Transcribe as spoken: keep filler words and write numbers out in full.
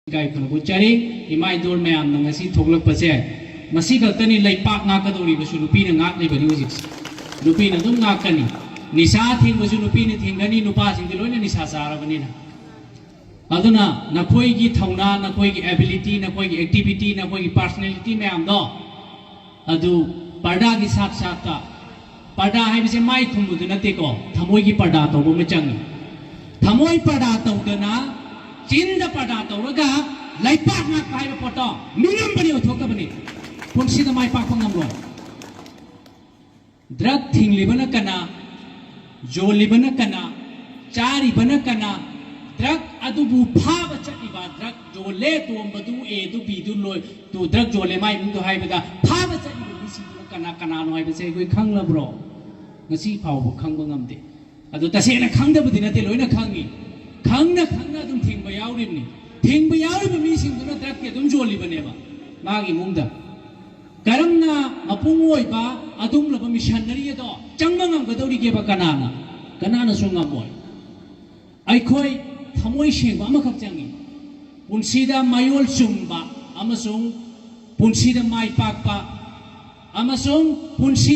ꯏꯀꯥꯏ ꯈꯨꯝꯅꯕ ꯎꯠꯆꯔꯤ꯫ ꯏꯃꯥ ꯏꯟꯗꯣꯜ ꯃꯌꯥꯝꯅ ꯉꯁꯤ ꯊꯣꯛꯂꯛꯄꯁꯦ, ꯃꯁꯤ ꯈꯛꯇꯅꯤ ꯂꯩꯄꯥꯛ ꯉꯥꯛꯀꯗꯧꯔꯤꯕꯁꯨ ꯅꯨꯄꯤꯅ ꯉꯥꯛꯂꯤꯕꯅꯤ ꯍꯧꯖꯤꯛꯁꯦ꯫ ꯅꯨꯄꯤꯅ ꯑꯗꯨꯝ ꯉꯥꯛꯀꯅꯤ꯫ ꯅꯤꯁꯥ ꯊꯤꯡꯕꯁꯨ ꯅꯨꯄꯤꯅ ꯊꯤꯡꯒꯅꯤ, ꯅꯨꯄꯥꯁꯤꯡꯗꯤ ꯂꯣꯏꯅ ꯅꯤꯁꯥ ꯆꯥꯔꯕꯅꯤꯅ꯫ ꯑꯗꯨꯅ ꯅꯈꯣꯏꯒꯤ ꯊꯧꯅꯥ, ꯅꯈꯣꯏꯒꯤ ability, ꯅꯈꯣꯏꯒꯤ activity, ꯅꯈꯣꯏꯒꯤ personality ꯃꯌꯥꯝꯗꯣ ꯑꯗꯨ ꯄꯔꯗꯥꯒꯤ ꯁꯥꯠ ꯁꯥꯠꯇ, ꯄꯔꯗꯥ ꯍꯥꯏꯕꯁꯦ ꯃꯥꯏ ꯈꯨꯝꯕꯗꯨ ꯅꯠꯇꯦꯀꯣ, ꯊꯃꯣꯏꯒꯤ ꯄꯔꯗꯥ ꯇꯧꯕ ꯑꯃ ꯆꯪꯉꯤ꯫ ꯊꯃꯣꯏ ꯄꯔꯗꯥ ꯇꯧꯗꯅ, ꯆꯤꯟꯗ ꯄꯔꯗꯥ ꯇꯧꯔꯒ ꯂꯩꯄꯥꯛ ꯉꯥꯛꯄ ꯍꯥꯏꯕ ꯄꯣꯠꯇꯣ ꯃꯤꯅꯝꯕꯅꯤ, ꯑꯣꯏꯊꯣꯛꯇꯕꯅꯤ꯫ ꯄꯨꯟꯁꯤꯗ ꯃꯥꯏ ꯄꯥꯛꯄ ꯉꯝꯂꯣꯏ꯫ ꯗ꯭ꯔꯒ ꯊꯤꯡꯂꯤꯕꯅ ꯀꯅꯥ? ꯌꯣꯜꯂꯤꯕꯅ ꯀꯅꯥ? ꯆꯥꯔꯤꯕꯅ ꯀꯅꯥ? ꯗ꯭ꯔꯒ ꯑꯗꯨꯕꯨ ꯐꯥꯕ ꯆꯠꯂꯤꯕ, ꯗ꯭ꯔꯒ ꯌꯣꯜꯂꯦ, ꯇꯣꯝꯕꯗꯨ, ꯑꯦꯗꯨ, ꯕꯤꯗꯨ ꯂꯣꯏ, ꯇꯨ ꯗ꯭ꯔꯒ ꯌꯣꯜꯂꯦ ꯃꯥꯏ ꯏꯃꯨꯡꯗꯣ ꯍꯥꯏꯕꯗ ꯐꯥꯕ ꯆꯠꯂꯤꯕ ꯃꯤꯁꯤꯡꯗꯨꯅ ꯀꯅꯥ ꯀꯅꯥꯅꯣ ꯍꯥꯏꯕꯁꯦ ꯑꯩꯈꯣꯏ ꯈꯪꯂꯕ꯭ꯔꯣ? ꯉꯁꯤ ꯐꯥꯎꯕ ꯈꯪꯕ ꯉꯝꯗꯦ꯫ ꯑꯗꯨ ꯇꯁꯦꯡꯅ ꯈꯪꯗꯕꯗꯤ ꯅꯠꯇꯦ, ꯂꯣꯏꯅ ꯈꯪꯉꯤ꯫ ꯈꯪꯅ ꯈꯪꯅ ꯑꯗꯨꯝ ꯊꯤꯡꯕ ꯌꯥꯎꯔꯤꯕꯅꯤ꯫ ꯊꯤꯡꯕ ꯌꯥꯎꯔꯤꯕ ꯃꯤꯁꯤꯡꯗꯨꯅ ꯗ꯭ꯔꯒꯇꯤ ꯑꯗꯨꯝ ꯌꯣꯜꯂꯤꯕꯅꯦꯕ ꯃꯥꯒꯤ ꯏꯃꯨꯡꯗ꯫ ꯀꯔꯝꯅ ꯃꯄꯨꯡ ꯑꯣꯏꯕ ꯑꯗꯨꯒꯨꯝꯂꯕ ꯃꯤꯁꯟꯅꯔꯤ ꯑꯗꯣ ꯆꯪꯕ ꯉꯝꯒꯗꯧꯔꯤꯒꯦꯕ? ꯀꯅꯥꯅ? ꯀꯅꯥꯅꯁꯨ ꯉꯝꯃꯣꯏ꯫ ꯑꯩꯈꯣꯏ ꯊꯃꯣꯏ ꯁꯦꯡꯕ ꯑꯃꯈꯛ ꯆꯪꯉꯤ꯫ ꯄꯨꯟꯁꯤꯗ ꯃꯌꯣꯜ ꯆꯨꯝꯕ ꯑꯃꯁꯨꯡ ꯄꯨꯟꯁꯤꯗ ꯃꯥꯏ ꯄꯥꯛꯄ ꯑꯃꯁꯨꯡ ꯄꯨꯟꯁꯤ